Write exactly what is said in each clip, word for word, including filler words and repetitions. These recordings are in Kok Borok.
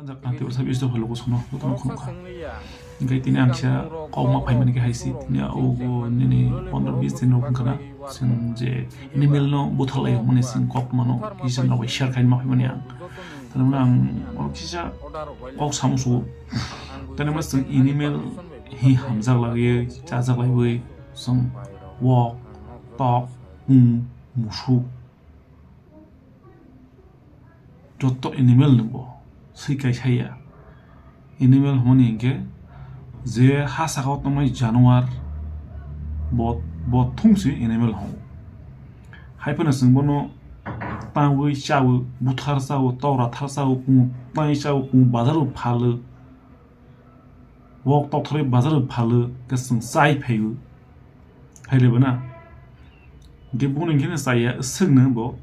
Ang tei usa bisto phalo ko sono, jotono khunukha. Hingke tini ang kisa kok ma phaimani khe hai si, tini o bo nini pondro bis din rok wngkha na, chwng je animal no butharlai mani chwng kok mano, kisa no bai share khai ma phaimani ang. Tani mani ang o kisa kok samu su. Tani mani chwng animal hi hamjak lagwi, chajak laiwi, chwng wok, tok, kung, musuk. Jotto animal ni bo swi kaisa ya. Animal hwnmani hinkhe je ha saka o tongnai januar bo, bo thung se animal hwngo. Hai phano chwng bono tangwi chawi, buthar chawi, tora thar chawi, kung tangwi chawi, kung bazar o phalo. Wok tokthorwi bazar o phalo, khe chwng chai phaio. Phailaibo na. Hingke boni hingke no chaya, swkno bo.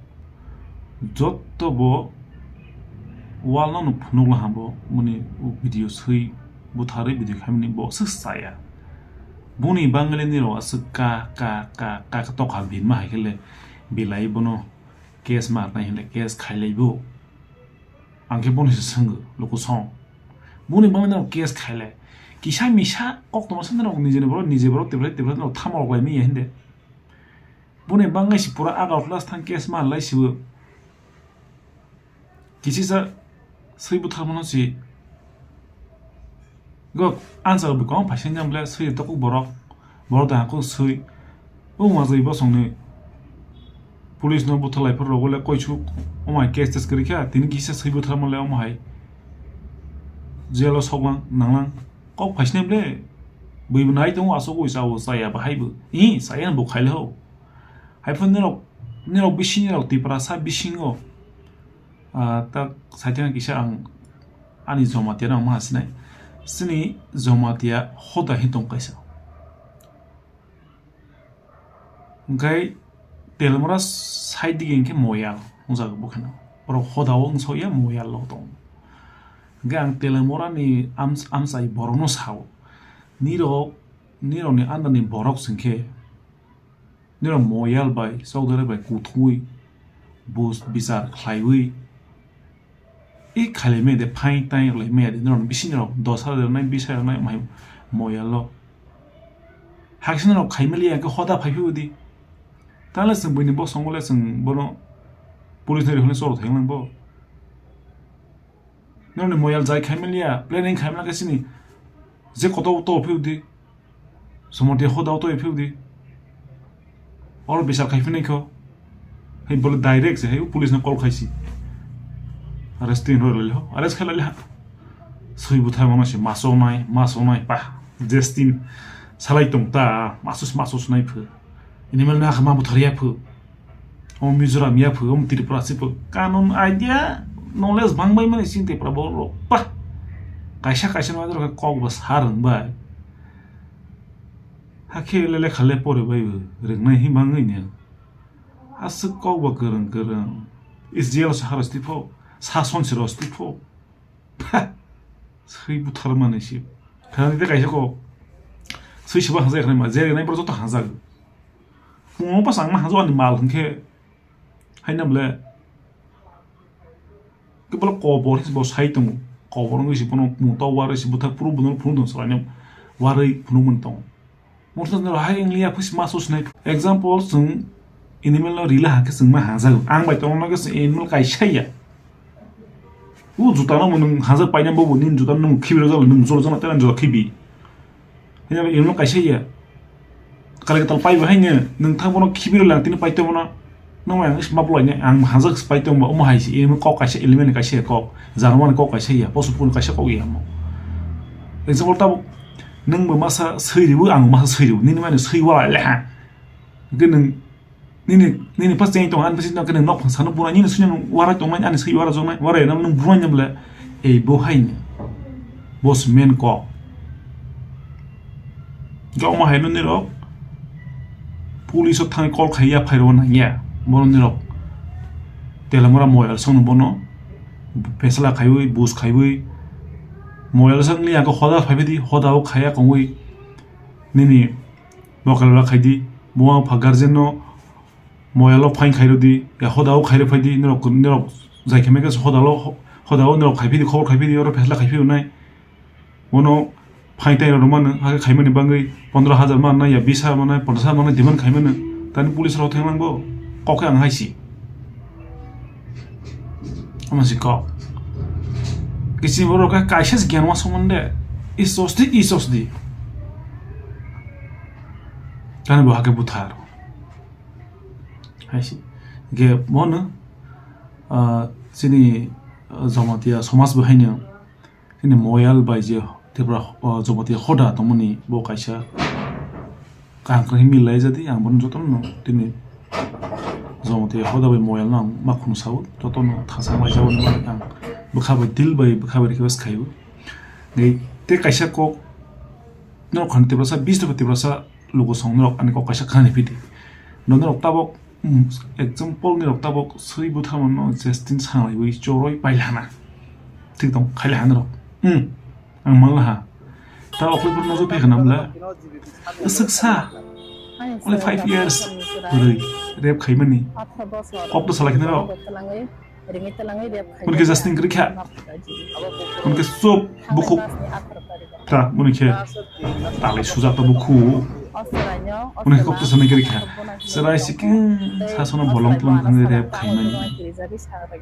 Jotto bo wall no phunuk laham bo. Boni video swi butharwi video khaimani bo swk chaya. Boni bangale nirok aswk ka, ka, ka, ka, ka tokha binma hai khe le belai bono case ma rwnai hinle case khailaibo. Ang khe bono se swngo, luku song. Boni bagwi norok case khaile. Kisa misa kok tongma se norok nijeni borok, nije borok, tebra, tebra norok thamorok lai manya hinde. Boni bagwi se pura Agartala se thang case ma lai sibo. Kisisa swi butharmano se. Go answer bo kwbang phaisa hwnjak bwle swi tokuk borok. Borok da kok swi. O majai bosongni police no butharlai phuru rogo le koichuk. Omo hai case test kwrwi kha, tini kisa swi butharma le omo hai. Jail o soklang, nanglang. Kok phaisnai bwle. Bui bo nai tongo aswk ui chao chaya bahai bo. I chaya bo khaile ho. Hai phano nirok, nirok bising nirok Tiprasa bisingo. Ah, tak saiteng kisa ang ani Jamatia rok ma sinai. Sini Jamatia hoda hin tong kaisa. Hingke Telamura side dige hingke Moyal, hwnjago bo kheno. Borok hoda o wngsoya Moyal lo tong. Hingke ang Telamura ni ams-, amchai borok no sao. Nirok, nirok ni under ni borok singkhe, nirok Moyal bai, Chowdhury bai kuthumui, bus bichar khlaiwi, I khailai maya de, phain taing rwlai maya de, norok bisi norok dos hajar rwnai, bis hajar rwnai, mai moyal lo. Hakhe norok khaimaliya, hwnkhe hoda phai phio di. Tale chwng buini bosongo le chwng bono police ni rihornai choro thai nang bo. Norokni moyal jai khaimaliya, planning khaimani khe chini je kotor to phio di. Somorti hoda o toi phiyok di. Oro bisar khai phinaikho. Hai bole direct se hai police no call khaisi. Arrest tin roi lele ho. Arrest khai lele ha. Sui buthar mama se maso nai, maso nai pa. Destin salai tong ta, masus masus nai phu. Animal na khama buthar ya phu. Omo Mizoram ya phu, omo Tripura si phu. Kanun idea, knowledge bang bai mani sing Tripura borok. Pa. Kaisa kaisa no adro kok bo sar bai. Hakhe le lekha le pore bai bo rwngnai hi mangwi ne. Aswk kok bo kwrwng kwrwng. Israel se haros tipo, sason se ros tipo. Ha! Swi buthar mani si. Khana dite kaisa ko. Swi siba hajak khana ma, je nai bro joto hajak. Pungo pas ang ma hajo ani mal hwnkhe. Haina bole. Kebal kobor his bo sai tongo. Kobor wngwi si bono muta warwi si buthar puru bono phunuk tong salai no warwi phunuk mani tongo. Motor no hai wngya phi ma sos nai. Example, chwng animal no rila hakhe chwng ma hajago. Ang bai tongna khe chwng animal kaisa ya. U juta no nwng hajak paina bobo nini juta nwng khibiro jalo nwng jolo jana tena jolo khibi. Hanya imo kaisa ya. Kali katal pai bahai ne, nwng thang bono khibiro lang tini pai to bono. Nwng yang is map lai ne, ang hajak pai to mo, omo hai si, imo kok kaisa element kaisa ya kok. Jarman kok kaisa ya, posu pun kaisa kok ya mo. Example tabuk, nwng bo masa sui ribu, ang masa sui ribu, nini mane sui wala le ha. Hwnkhe nwng Nini, nini pas cheng tong, ani pas cheng tong, khe nwng nok phang sano bunai, nini sini nwng warai tong nai, ani swi warai jok nai, warai nang nwng bunai nang bole, ei bo hai ni. Bo se main kok. Jok ma hai no nirok, police o thang call khai ya phai ro nang ya, bono nirok. Telamura moyal song no bono, pesla khaiwi, bus khaiwi, moyal song ni ako hoda phai di, hoda o khaya kongwi, nini, mokal la khai di, bo pha guardian no, Moyalo phain khairodi, ya hodao khairwi phaidi, norok, norok jai khe mekhe hodalo ho-, Hoda o norok khai phidi, khobor khai phidi, oro phesla khai phidi nai. Bono phain tai rok mano, hakhe khaimani bagwi pondro hajar manna ya, bis hajar manna, ponchash hajar manna demand khaimano. Tani police rok thang langbo, kok khe ang hai si. Ama si kok. Kisi borok khe kaisa se gyan wasung mande. Isos di, isos di. Tani bo hakhe buthar. Hai si. Ge bono, ah, chini, ah, Jamatia somaj bo haino. Tini moyal bai je Tripura, o, Jamatia hoda tongmani bo kaisa kaham khe milai jadi, ang bono jotono tini Jamatia hoda bai moyal no ang ma khunu sao, jotono thasa mai jabo ni bagwi ang bwkha bai dil bai bwkha bai request khaio. Tei, tei kaisa kok norok khan Tiprasa, bis Tiprasa lugo song norok ani kok kaisa khani phidi. No norok tabok, mm, example norok tabok swi butharmano Justin sanglaiwi choroi pailhana. Thik tong, khailhana norok. Hmm. Ang manlaha. Ta okhoi pur nojo phe khana bla. Swksa. Only five years. Bwrwi rape khaimani. Kok to salai khna rok. Unke Justin kwrwi kha. Unke chop bukhuk. Ta, muni khe talai sujak ta bukhu. Muni khe kok to sanai kwrwi kha. Chwrai sikhe sasono bolong tlang thangwi rape khaimani.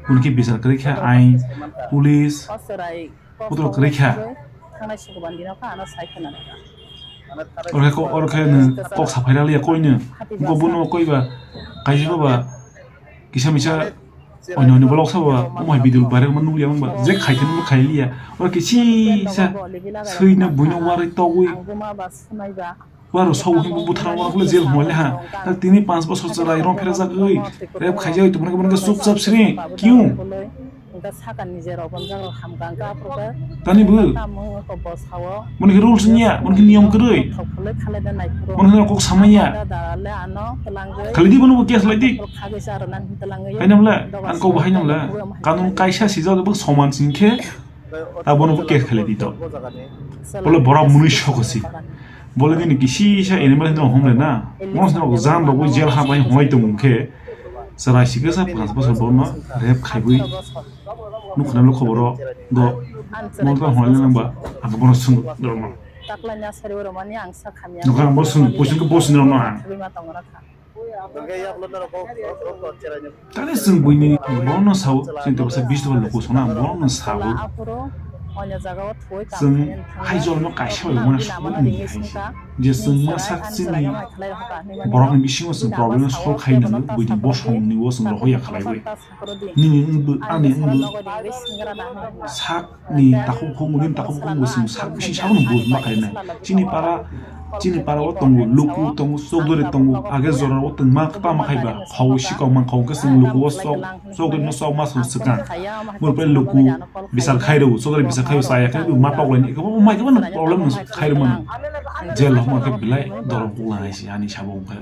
Muni khe bichar kwrwi kha ain, police, putro kwrwi kha. Oro khe ko-, oro khe nwng kok saphai raliya koino. Bo bono koi ba kaisa ba kisa misa Oino oino bolok sabo ba, omo hai video viral ma nukliya mangba, je khaithani bo khailiya. Oro khe sisa swino buino warwi togwi. Waro sawi hwnwi bo butharma wngkha le jail hwnwi le ha. Ta tini panch bosor chwrai rong phera jagwi, rape khaijagwi tongmani khe bono khe chupchap sini, kiung? Tani bo. Bono khe rules niya, bono khe niyom kwrwi. Bono khe kok samaya. Khalidi bono bo case laidi. Haino bole, ang kok bo haino bole. Kanun kaisa sijak bo soman sing khe, ta bono bo case khalidi to. Bole borok mwnwi soko si. Bole nini kisi sa animal hino homle na. Bono sino jam rok bo jail ha bai hwnwi tong khe. Chwrai sikhe sa panch bosor bono rape khaiwi. Nukha nang khoboro do. Mon ta hwnwi nang ba. Ang bono sung dormo. Nukha ang bo sung, puisin ko bo sung dormo ang. Tani chwng buini bono sao, chini tebasa bis toba luku sona bono sao. Chwng hai jolno kaisa bai mona sao ni hai se. Je chwng masa chini borokni bisingo chwng problem solve khai nang buini bosongni o chwng rohoya khalaiwi. Nini wngbo, ani wngbo sakni takhuk khungo, nini takhuk khungo chwng sak bisi sakno bus ma khainai. Chini para, chini para o tongo, luku tongo, chokdori tongo, age jora o tongma tama khaiba, khao sikok man khao khe chwng luku o chok, chokdori no chok ma chwng swkang. Boro pai luku bisar khairw, chokdori bisar khairw, chaya khe ma toklaini, eko bo mai khe problem no khairw mano. Jail o ma khe belai dorom pukla hai se ani sabo wngkha.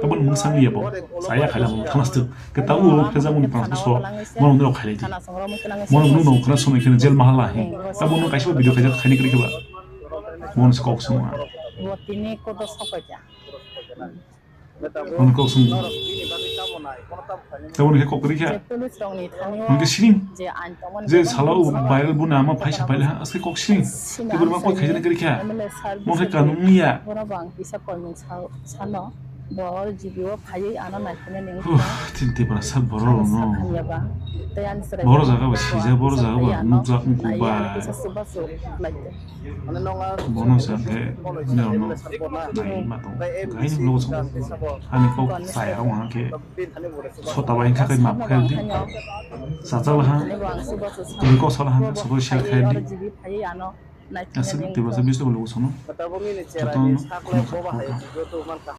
Tabon mungsang ya bo, chaya khaila bo thanas tuk. Khe tabuk oro khe jaboni panch bosor, bono nini rok khailai di. Bono nung nung khna sumai kheno jail mahala he. Tabuk nung kaisa video khaijak khaini kwrwi khe ba. Bono se kok swngo ang. Bono kok swngo. Tabuk nung khe kok kwrwi kha. Nung khe siring. Je salo viral buna ama phaisa paila ha, aske kok siring. Tei borma kok khaijani kwrwi kha. Bono khe kanung ya. Sano, bo G B o phaiwi ano naiphina ning. Huh, tin Tiprasa borok rokno. Boro jaga bo sijak, boro jaga bo nukjak wngkuk ba. Bono sa khe norokno nai ma tongo. Gaini logo song ani kok chaya wngkha khe sota bai wngkha khe map khe di. Chachak laha, twi kok sa laha, sobo share khe di. Aswk Tiprasa bisto logo sono. Jotono khuna kha.